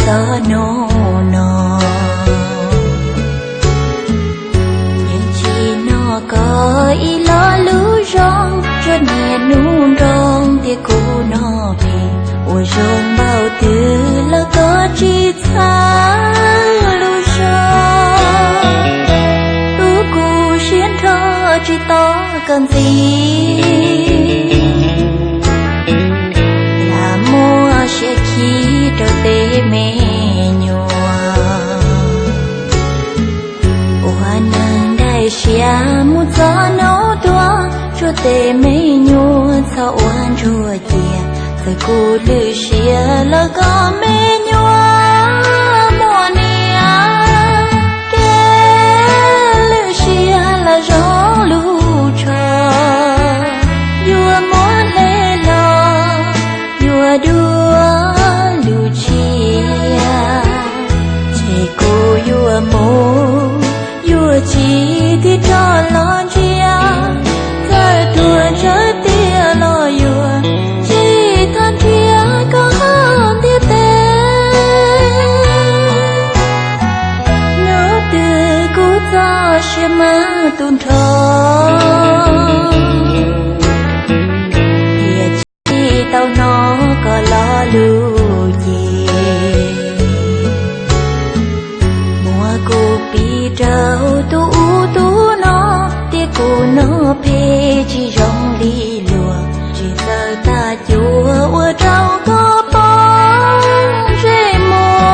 txog hnub no. Yeej tsis noj koj ib lo lus zoo, tsuas niaj hnub nroo tias kuv noj phem, ua zoo npaum twg los koj tsis txhawj lus zoo. Tus kuv siab nrho tsis tos koj ntxiv, lam muaj siab khib rau tej me nyuam. Ua neeg daim siab mus txog hnub tuag, tsuas tej me nyuam txhob ua ntsuag cia. Txawm kuv lwm siab los koj me nyuam muaj niam, kev lwm siab los zoo lub tsho. Yuav muab hle los yuav dua lub tshiab, ces kuv yuav mus, yuav tsis tig rov los ntsia. Txawm tuag ntsawg tiag los yuav tsis tau nrhiav koj hauv ntiaj teb. Hnub twg kuv txoj sia mas tu nrho, thiaj tsis tau hnov koj lo lus ces. Muab kuv piv rau tus ub tus no, tias kuv noj phem tsis zoo li luag, tsis txawj tag cuag ua rau koj poob ntsej muag.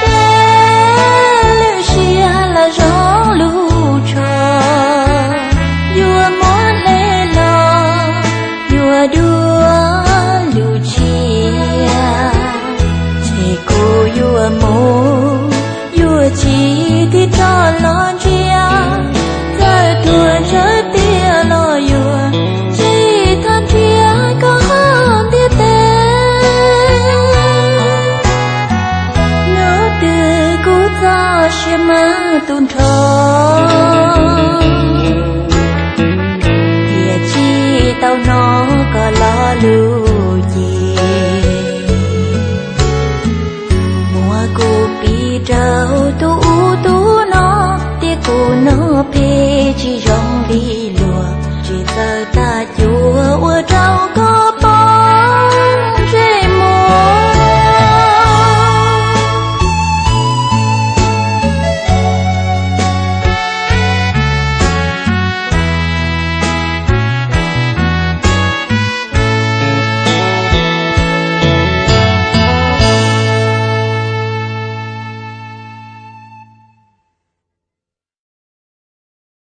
Kev lwm siab los zoo lub tsho, yuav muab hle los yuav dua lub tshiab, ces kuv yuav mus, yuav tsis tig rov los ntsia. Txawm tuag ntsawg tiag los yuav tsis tau nrhiav koj hauv ntiaj teb. Hnub twg kuv txoj sia mas tu nrho, thiaj tsis tau hnov koj lo lus